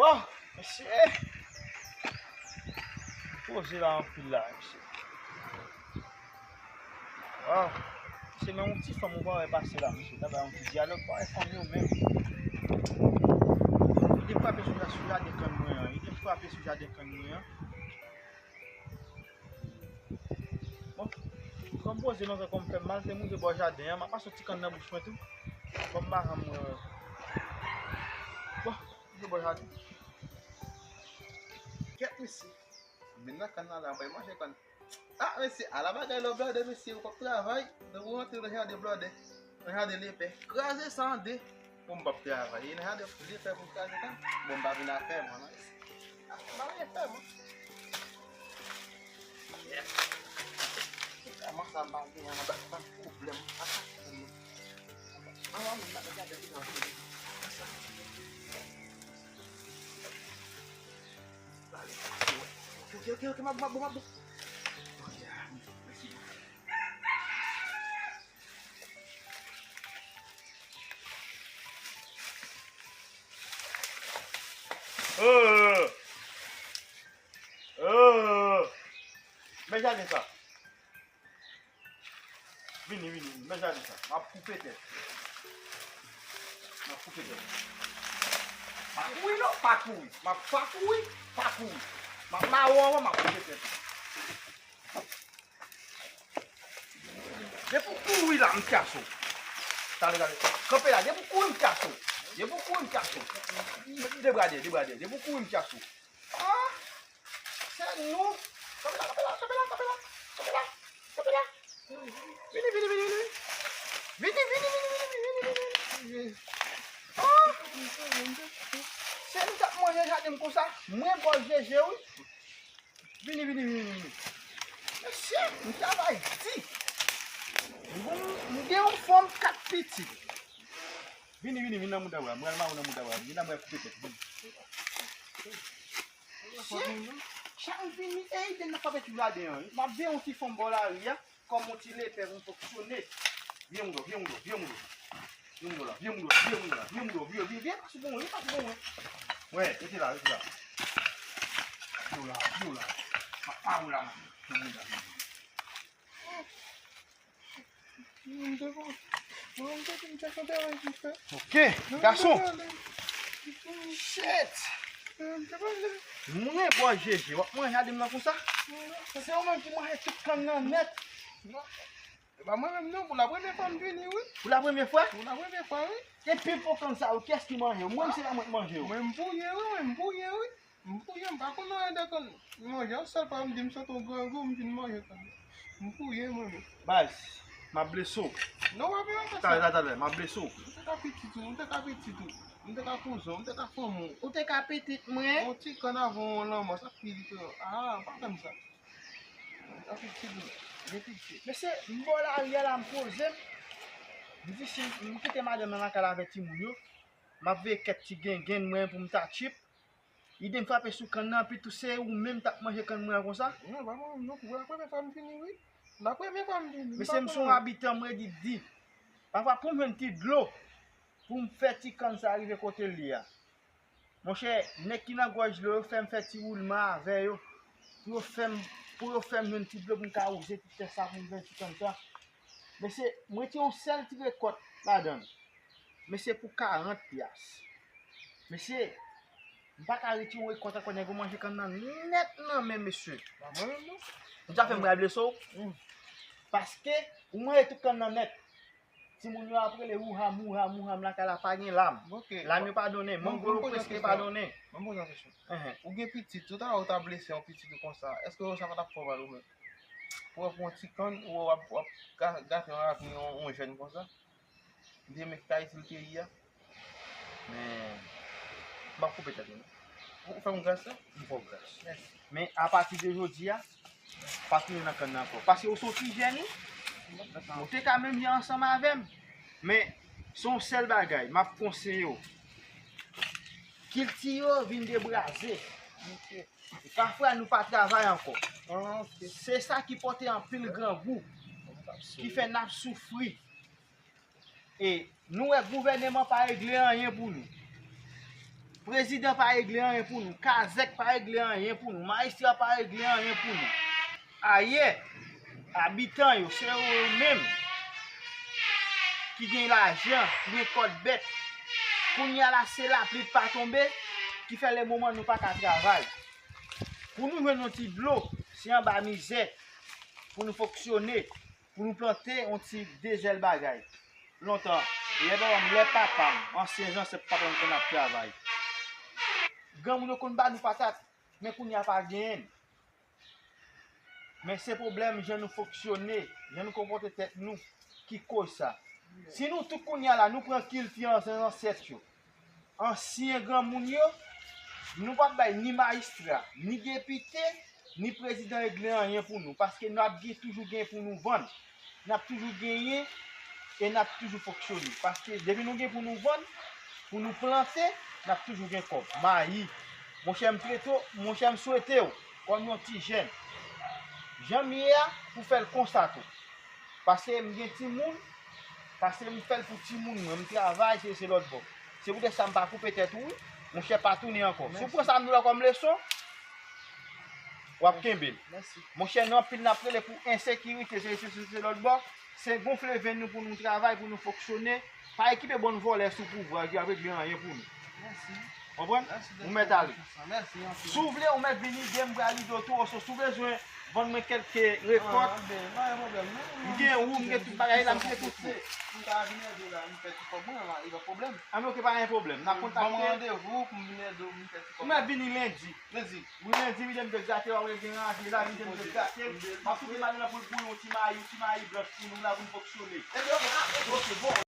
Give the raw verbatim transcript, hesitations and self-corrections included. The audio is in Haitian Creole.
Oh, mesye. Poze la anpil la, mesye. Waw. Se men yon ti fanm ou pa wè pase la, mesye. Ta bay yon ti dyalòg, pa wè fanm yo menm. Li te frape sou, sou jaden kann mwen an. Li te frape sou jaden kann mwen an. Bon, kòm poze nan zòn kòm fè m mal, te moute bò jaden an, m ap pase yon ti kann nan bouch mwen tou. Kòm m pa janm, euh, bon, moute bò jaden. Kèt mesye. Men nan kann nan la, bay manje kann. Ah, mesye, ala bagay lè w blòdè, mesye, ou p ap travay, donk ou rantre nan jaden blòdè. Nan jaden lepè. Kraze sa an de. Bon, m p ap travay. E nan jaden lepè pou m kraze sa. Bon, m pa vin afè mwen, non. Ah, m pa vin afè mwen. Kòman sa m pa gen an, m ap pran pwoblèm. Asa pwoblèm. An, an, m ap gade li nan. Ok, ok, ok, m ap bon, m ap bon, m ap bon. Ok, ah, mèsi. Oh! Oh! Men jaden sa. Vini, vini, vini. Men jaden sa. M ap koupe tèt. M ap koupe tèt. Pa kouri non, pa kouri. M ap pa kouri, pa kouri. M ap mawon anvan, m ap koupe tèt. Depi w kouri la, m kase w. Tande, tande. Kanpe la, depi w kouri, m kase w. Depi w kouri, m kase w. De bra dèyè, de bra dèyè. Depi w kouri, m kase w. Ah! Se nou. Kanpe la, kanpe la, kanpe la, kanpe la, kanpe la, kanpe la. Vini, vini, vini, vini. Vini, vini, vini, vini, vini, vini, vini. Ah! Se nou k ap manje jaden m konsa. Mwen bò jeje wi. Vini, vini, vini, vini. Mesye, m travay di. M, m gen yon fanm, kat pitit. Vini, vini, vini nan mouda bwa. Mwen al mawon nan mouda bwa. Vini la mwen koupe tèt. Vini. Chak m vini, e ide nan fè ti jaden an. M ap veye yon ti fanm bò lari a, kòm yon ti lepè pou m fonksyone. Vye mouda, vye mouda, vye mouda. Vye mouda la, vye mouda, vye mouda la, vye mouda, vye, vye, vye, pase bon, vye, pase bon, vye. Wè, rete la, rete la. Vye w la, vye w la. M ap pa ou la, man. Vye mouda, vye mouda. Ok, gason. Shit. Mwen bò jeje, w ap manje jaden m nan konsa? Se ou menm ki manje tout kann nan nèt. E pa mwen menm non, pou la premye fwa m vini wi. Pou la premye fwa? Pou la premye fwa wi. Epi pou kann sa yo, kiyès ki manje yo? Mwen menm se pa mwen k manje yo. Mwen m pouye wi, mwen m pouye wi. M pouye, m pa konn anyen de kann. M manje yon sèl fwa, m di m sot yon grangou, m vin manje kann. M pouye mwen menm. Baz, m ap blese w. Non, w ap yon afè sa. Talè, talè, talè, m ap blese w. M te ka pitit ou, m te ka pitit ou. M te ka kouzen w, m te ka fanm ou. Ou te ka pitit mwen? Yon ti kann avan yon lanmò, sa pi di ke, ah, pa fè m sa. M te ka pitit ou. Gen pitit. Mesye, m bò lari a la, m poze m. M di si m kite madanm nan lakay la avèk timoun yo, m ap veye kèk ti gengenn mwen pou m ta tchip. Ide m frape sou kann nan, epi tou se ou menm t ap manje kann mwen an konsa? Non, pa mwen menm non, pou la premye fwa m vini wi. La premye fwa m vini. Mesye, m se yon abitan, m redi di. Pafwa pou m jwenn ti dlo, pou m fè ti kann sa rive kote l ye a. Monchè, nèg ki nan gòj dlo yo fè m fè ti woulman avè yo. Pou yo fè m, pou yo fè m jwenn ti dlo pou m ka wouze ti tè sa pou m jwenn ti kann sa. Mesye, m retire yon sèl ti rekòt ladan l. Mesye, pou karant pyas. Mesye, m pa ka retire yon rekòt ankò, nèg yo manje kann nan nèt nan men, mesye. Pa mwen menm non. Ou ta fè m bral blese w? Paske ou manje tout kann nan nèt. Timoun yo ap rele ouham, ouham, ouham, lakay la pa gen lam. Lam yo pa donnen, mango yo prèske pa donnen. Mwen poze yon kesyon. Ou gen pitit, tout a ou ta blese yon pitit ou konsa, èske sa pa t ap fè w mal ou menm? Ou wè pou yon ti kann, ou wè w ap, w ap ga-, gate yon ravni yon, yon jèn konsa? Demen kit Ayiti l te ye a. Men, m ap koupe tèt ou non. Ou fè m gras la? M fè w gras. Mèsi. Men apati de jodi a, pa tounen nan kann nan ankò. Paske ou se yon ti jèn wi. Ou te ka menm jan ansanm avè m. Men, se yon sèl bagay, m ap konseye w. Kilti yo vin debraze. Pafwa nou pa travay ankò. Se sa ki pote anpil grangou, ki fè n ap soufri. E nou wè gouvèneman pa regle anyen pou nou. Prezidan pa regle anyen pou nou, kazèk pa regle anyen pou nou, majistra pa regle anyen pou nou. Ayè, abitan yo, se yo menm ki gen lajan, ki gen kòd bèt. Kounye a la, se lapli k pa tonbe, ki fè lè moman nou pa ka travay. Pou nou jwenn yon ti dlo, se anba mizè pou nou fonksyone, pou nou plante yon ti dezèl bagay. Lontan, lè papa m, lè papa m, ansyen zansèt papa m konn ap travay. Granmoun yo konn ba nou patat, men kounye a pa genyen. Men se pwoblèm jan nou fonksyone, jan nou konpòte tèt nou, ki koz sa. Si nou tout kounye a la, nou pran kilti ansyen zansèt yo, ansyen granmoun yo, nou p ap bay ni majistra, ni depite, ni prezidan regle anyen pou nou, paske n ap gen, toujou gen pou nou vann. N ap toujou genyen e n ap toujou fonksyone. Paske depi nou gen pou nou vann, pou nou plante, n ap toujou gen kòb. Mayi, monchè, m trete w, monchè, m swete w, kòm yon ti jèn, jan m ye a, pou fè l konsa tou. Paske m gen timoun, paske m fè l pou timoun mwen, m travay, se, se lòt bò. Se poutèt sa m pa koupe tèt ou, wi. Monchè, pa tounen ankò. Si w pran sa m di w la kòm leson, w ap kenbe l. Monchè, nou anpil n ap rele pou ensekirite, se, se, se, se lòt bò. Se gonfle venn nou pou nou travay, pou nou fonksyone. Pa okipe bann vòlè sou pouvwa ki ap regle anyen pou nou. Konprann? Ou mèt ale. Si w vle, ou mèt vin ide m, m pral ide w tou, oswa si w bezwen vann mwen kèlke rekòt, m gen ou, m gen tout bagay la, m gen tout. M ka vin ede w la, m fè ti kòb mwen la, e pa pwoblèm. Anben, oke, pa gen pwoblèm. N ap kontakte. Ban mwen randevou pou m vin ede w, m fè ti kòb. Ou mèt vini lendi. Lendi. Wi, lendi, wi, demen m te grate, w ap rete ranje la, wi, demen m te grate. M ap kite madanm nan pou l bouyi yon ti mayi, yon ti mayi blanch pou nou la, pou n fonksyone. Ebyen, oke, oke, bon.